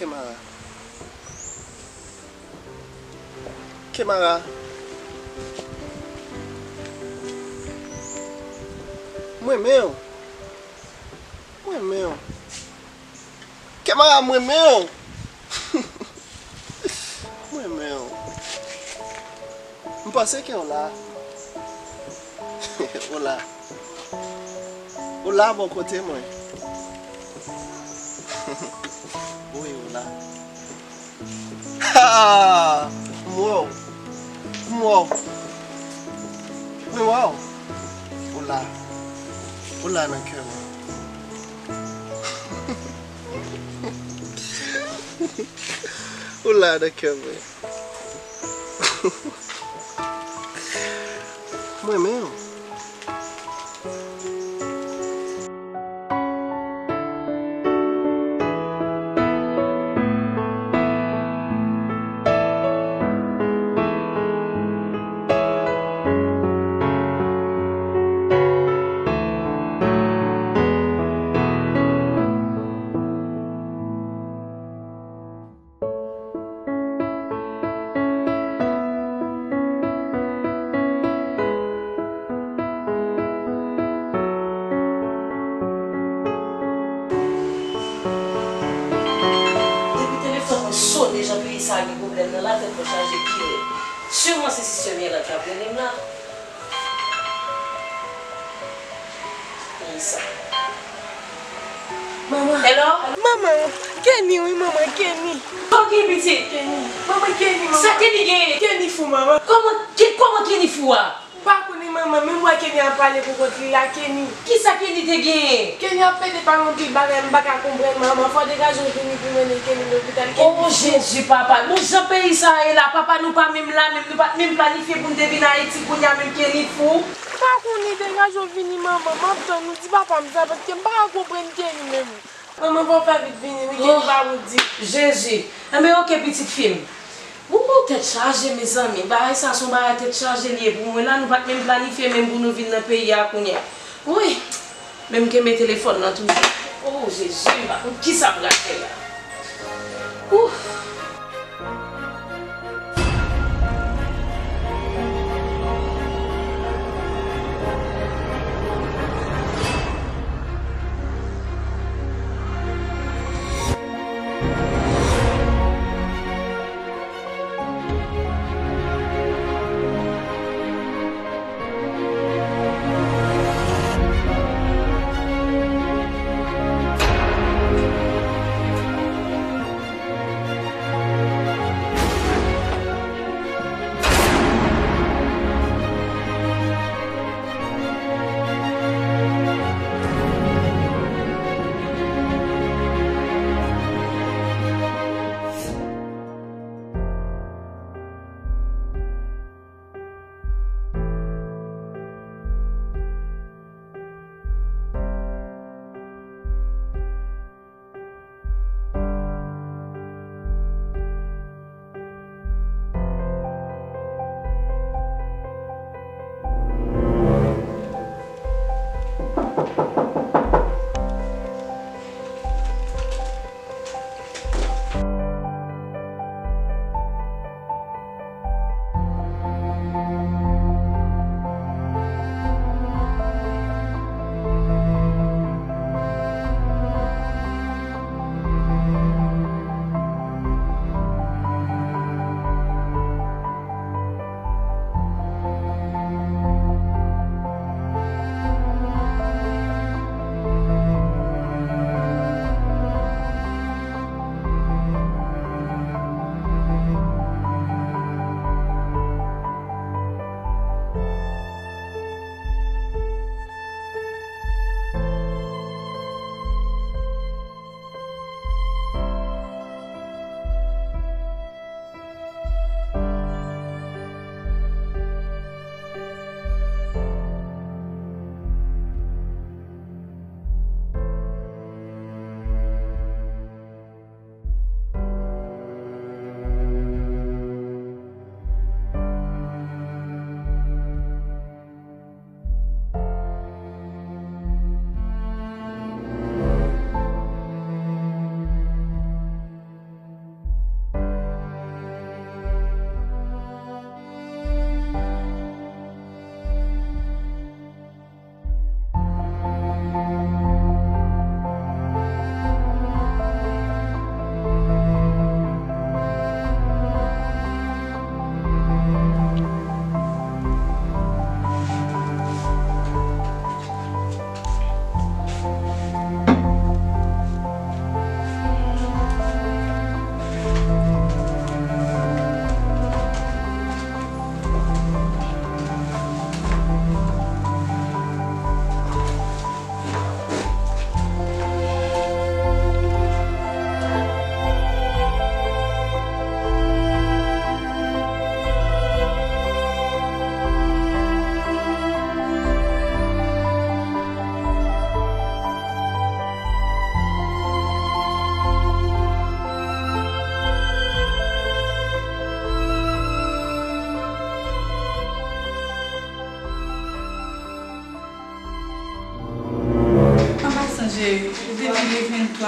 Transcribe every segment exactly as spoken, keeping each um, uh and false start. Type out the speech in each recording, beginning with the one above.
Kemara. Kemara. M renmen w. M renmen w. Kemara, m renmen w. M renmen w. M panse ke w la. Ou la. Ou la bò kote mwen. Wi, ou la. Ha! M wè w. M wè w. Mwen wè w. Ou la. Ou la nan kè mwen. Ou la nan kè mwen. Mwen menm. Depi telefòn mwen sone, jan peyi sa a gen pwoblèm nan, latèt mwen chaje pi rèd. Siman se sistè Miyèla ki ap rele m la. Ki sa? Manman. Hello? Manman, Kenny wi, manman, Kenny. Ok, pitit. Kenny. Manman, Kenny, manman. Sa Kenny gen? Kenny fou, manman. Kòman, ki, kòman Kenny fou a? M pa konnen, manman, men m wè Kenny ap pale pou kont li la, Kenny. Kisa Kenny te genyen? Kenny ap pede pale anpil bagay, m pa ka konprann, manman. Fò w degaje w vini pou m mennen Kenny lopital. Kenny fou. Oh, Jezi, papa. Bon, jan peyi sa a ye la, papa, nou pa menm la, menm, nou pa t menm planifye pou n te vin Ayiti, kounye a menm Kenny fou. M pa konnen, degaje w vini, manman. M ap tann ou, di papa m sa, paske m pa ka konprann Kenny menm. Manman, fò w fè vit vini, wi, Kenny pa pou di. Jezi. Enben, oke, pitit fi m. Wouwou, tèt chaje, mezanmi. Bagay sa, se yon bagay tèt chaje li ye pou mwen la. Nou pa t menm planifye menm pou nou vin nan peyi a kounye a. Wi. Men m kenbe telefòn nan toujou. Oh, Jezi, m pa konn kisa m pral fè la. Ouf.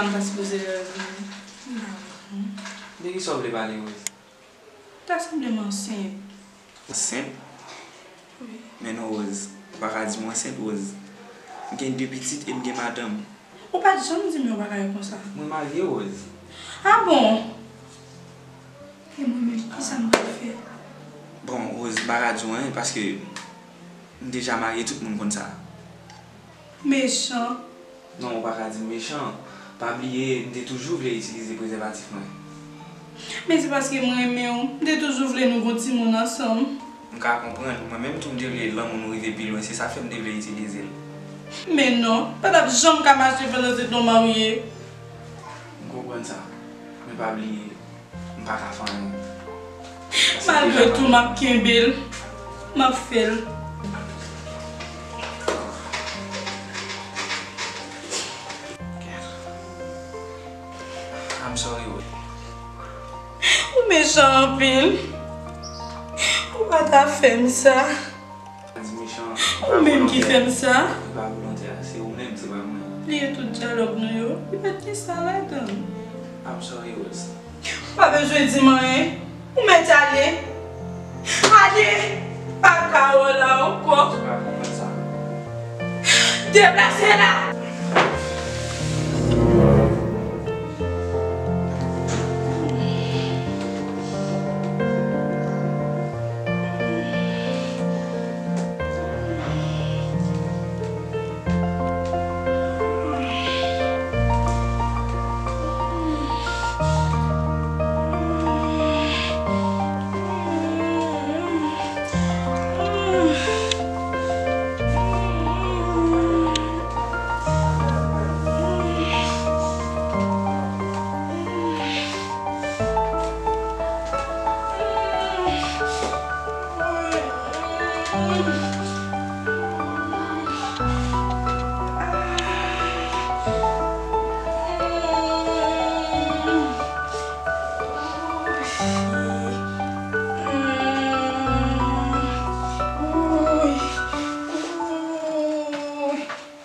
M ta sipoze revini. M pa konprann. De ki sa w vle pale, Rose? Ta sanble m ansent. Ansent? Wi. Men non, Rose. Ou pa ka di m ansent, Rose. M gen de pitit e m gen madanm. Ou pa t janm di m yon bagay konsa. Mwen marye, Rose. A bon? E mwen menm, kisa m pral fè? Bon, Rose, m pa ka di w anyen paske m deja marye, tout moun konn sa. Mechan. Non, ou pa ka di m mechan. Pa bliye, m te toujou vle itilize prezèvatif mwen. Men se paske m renmen w. M te toujou vle nou gon timoun ansanm. M ka konprann. Mwen menm tou, m te vle lanmou nou rive pi lwen. Se sa fè m te vle itilize l. Men non, pa t ap janm ka mache pandan se t on marye. M konprann sa. Men pa bliye, m pa ka fè anyen. Malgre tou, m ap kenbe l. M ap fè l. I'm sorry, Rose. Ou mechan anpil. Ou pa ta fè m sa. Di mechan, ou menm ki fè m sa. Li pa volontè, se ou menm, se pa mwen. Bliye tout dyalòg nou yo. Li pa t gen sa ladan l. I'm sorry, Rose. Ou pa bezwen di m anyen. Ou mèt ale. Ale! Pa ka wè w la ankò. Ou pa konprann sa. Deplase la!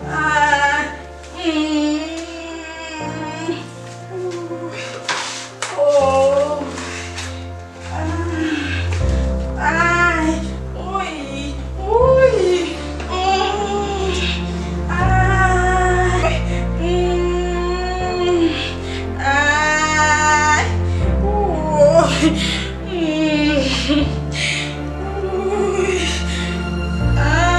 Ah, mm, oh, ah, ay, uy, uy, mm, ay, mm, ay, uy, mm, uy, ah.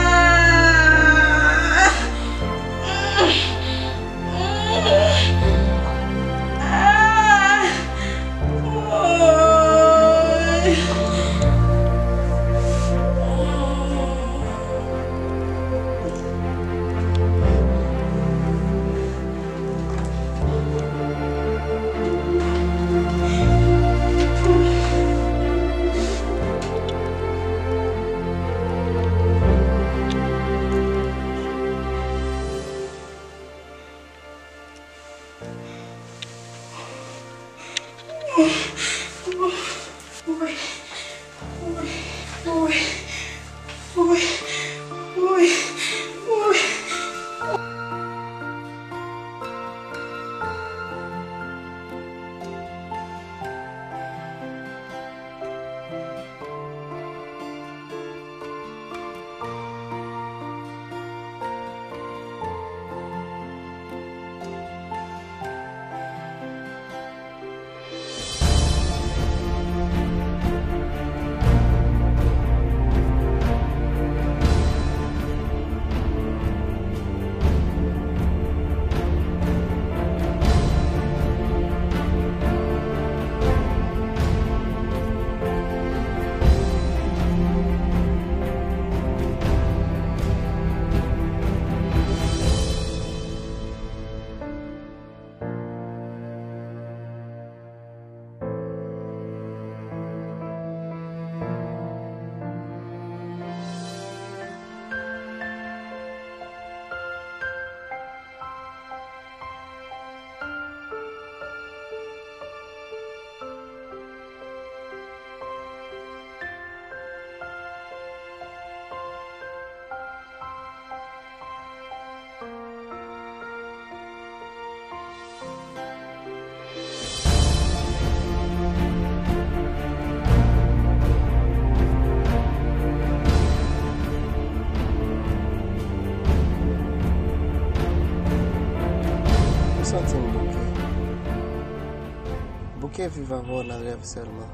ke viv avè w nan rèv sèlman.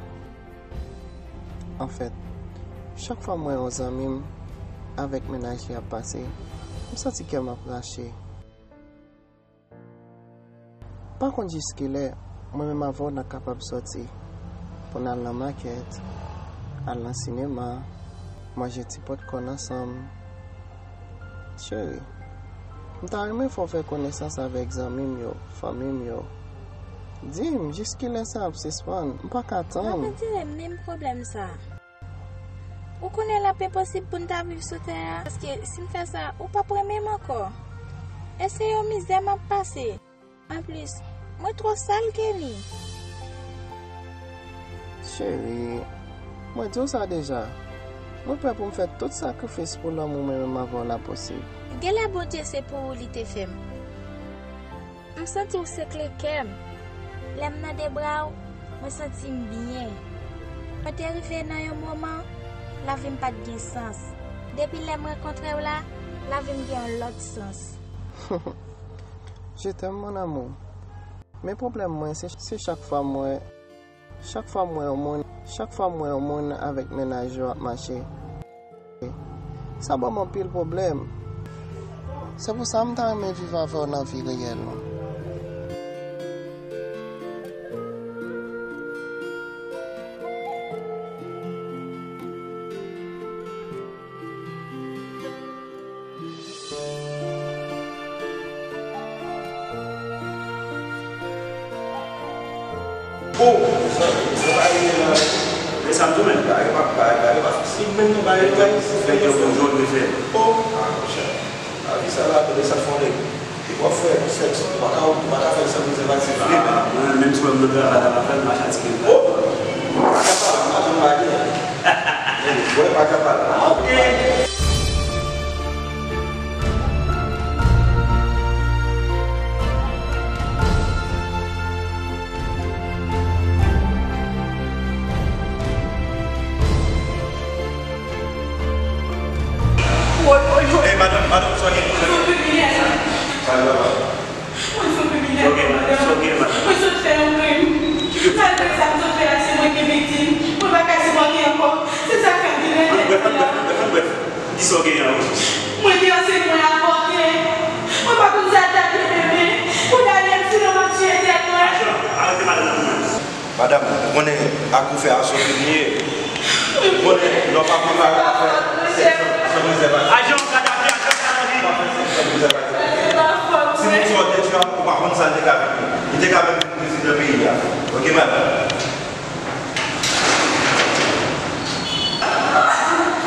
Anfèt, chak fwa m wè yon zanmi m avèk mennaj li ap pase, m santi kè m ap rache. Pa konn jiskilè mwen menm avè w n ap kapab sòti pou n al nan makèt, al nan sinema, manje ti pòpkòn ansanm. Cheri, m ta renmen fè w fè konesans avèk zanmi m yo, fanmi m yo. Di m, jiskilè sa ap sispann? M pa ka tann. M ap retire menm pwoblèm sa. Ou konnen l ap enposib pou n ta viv sou tè a, paske si n fè sa, ou p ap renmen m ankò. E se yon mizè m ap pase. Anplis, mwen twò sal, Kenny. Cheri, mwen di w sa deja. Mwen prè pou m fè tout sakrifis pou lanmou mwen menm avè w la posib. Genlè Bondye se pou ou li te fè m. M santi w se kle kè m. Lè m nan de bra w, mwen santi m byen. Mwen te rive nan yon moman, lavi m pa t gen sans. Depi lè m rankontre w la, lavi m gen yon lòt sans. Je t'aime, mon amour. Men pwoblèm mwen, se, se chak fwa m wè, chak fwa m wè yon moun, chak fwa m wè yon moun avèk mennaj yo ap mache. Sa ban m anpil pwoblèm. Se pou sa m ta renmen viv avè w nan vi reyèl nou. Oh, sa, sa pa rive la. Men sa m tou menm. Bagay pa, bagay, bagay pa fasil menm non, bagay pa fasil. Fè yon bon jòl refè. Oh, ah, monchè. Lavi sa la, tande sa fò nèg. E w ap fè sèks, ou pa ka, ou pa ka fè l san prezèvatif vre menm. Mwen menm si w wè m nan travay, la pa fè m mache atike m. Oh, pa ka pale, m pa janm pa gen. Mwen pa ka pale. Ah, ok. Woy, woy, woy. Ey, madanm, madanm, sa gen? Mwen se yon kriminèl. Sa gen, madanm? Mwen se yon kriminèl, madanm. Mwen sot fè yon krim. Malgre sa m sot fè a, se mwen ki viktim. Mwen pa ka sipòte ankò. Se sa k fè m vin rete la. Ann brèf, ann brèf, ann brèf, ann brèf. Di sa w genyen an, wi. Mwen te ansent, mwen avòte. Mwen pa konn sa t ap ye demen. Pou dayè, m sinon m ap tiye tèt mwen. Ajan, arete madanm nan pou mwen. Madanm, ou konnen ak ou fè a se yon krim li ye. Ou konnen lè w pa prepare w ap fè sèks san, san prezèvatif. Ajan Kadhafi, ajan Kadhafi. Ou pa fè sèks san prezèvatif. Si moun sa w detwi a, ou pa konn sa l te ka vin. Li te ka menm vin prezidan peyi a. Ok, madanm? Ala,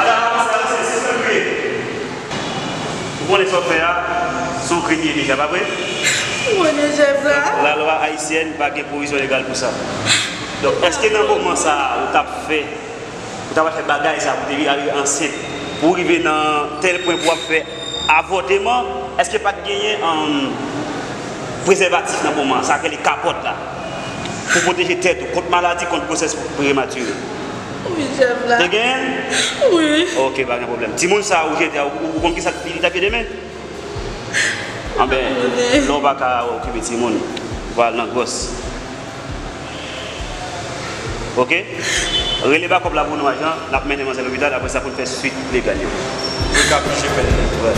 ala, ala, se, se, se, se, se. Ou konnen sa w fè a, se yon krim li ye deja, pa vre? M konnen chèf la. Lalwa ayisyèn pa gen pwovizyon legal pou sa. Donk, èske nan moman sa a, ou t ap fè, ou t ap fè bagay sa a pou te rive ansent, pou rive nan tèl pwen pou w ap fè avòteman, èske pa t genyen, um, prezèvatif nan moman an, sa k rele kapòt la, pou pwoteje tèt ou kont maladi, kont gwosès prematire? Wi, chèf la. Te genyen l? Wi. Ok, pa gen pwoblèm. Timoun sa a ou jete a, ou, ou konn ki sa li t ap ye demen? Anben, lè w pa ka okipe timoun, ou pral nan gwòs. Ok? Rele bakòp la pou nou, ajan. N ap mennen manzè lopital, apre sa pou n fè swit legal yo. Yo ka touche pèn nan. Wè.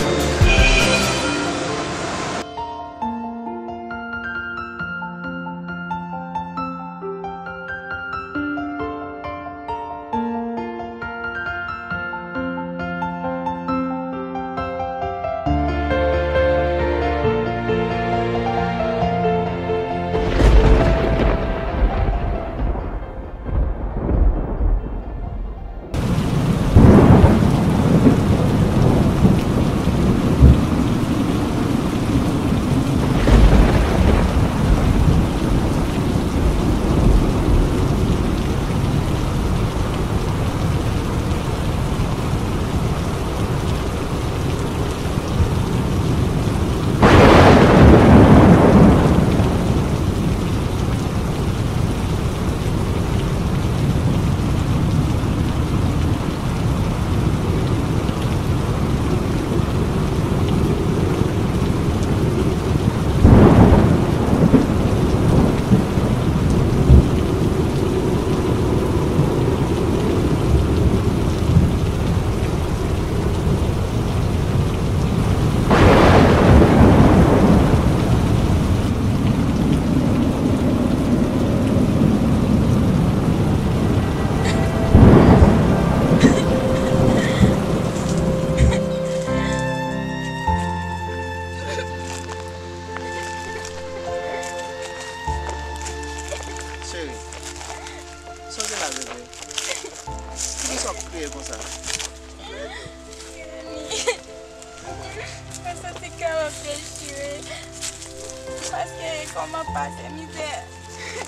Paske kòman pase mizè.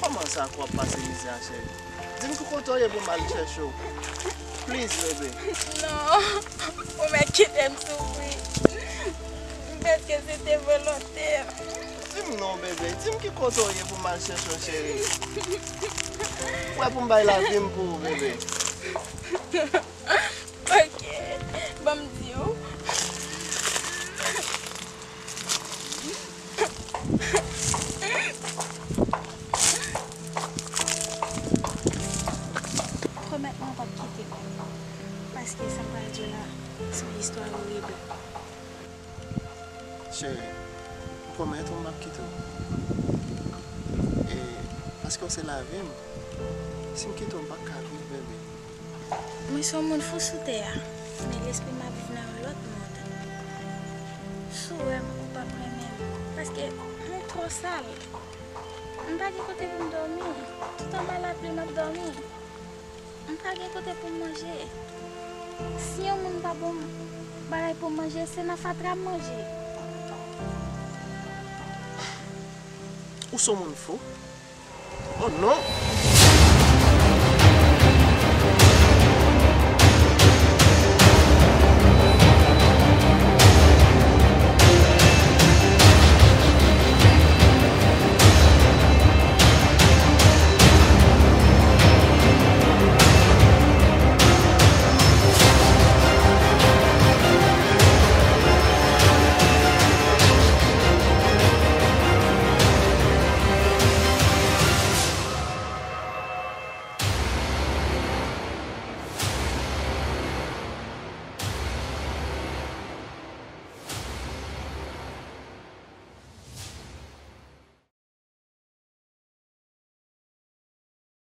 Kòman sa k w ap pase mizè a, cheri? Di m ki kote w ye pou m al chèche w. Please, bebe. Non, ou mèt kite m soufri. Paske se te volonte m. Di m non, bebe. Di m ki kote w ye pou m al chèche w, cheri. Ou wè pou m bay lavi m pou ou, bebe. Ok, ban m di w. Pwomèt mwen w p ap kite m. Paske sa m pral di w la, se yon istwa orib. Cheri, m pwomèt ou m p ap kite w. E, paske w se lavi m. Si m kite w, m p ap ka viv, bebe. Mwen se yon moun fou sou tè a, men lespri m ap viv nan yon lòt mond. Si w wè m, ou p ap renmen m, paske mwen twò sal. M pa gen kote pou m dòmi. Tout anba lapli m ap dòmi. M pa gen kote pou m manje. Si yon moun pa ban m bagay pou m manje, se nan fatra m manje. Ou se yon moun fou? Oh non!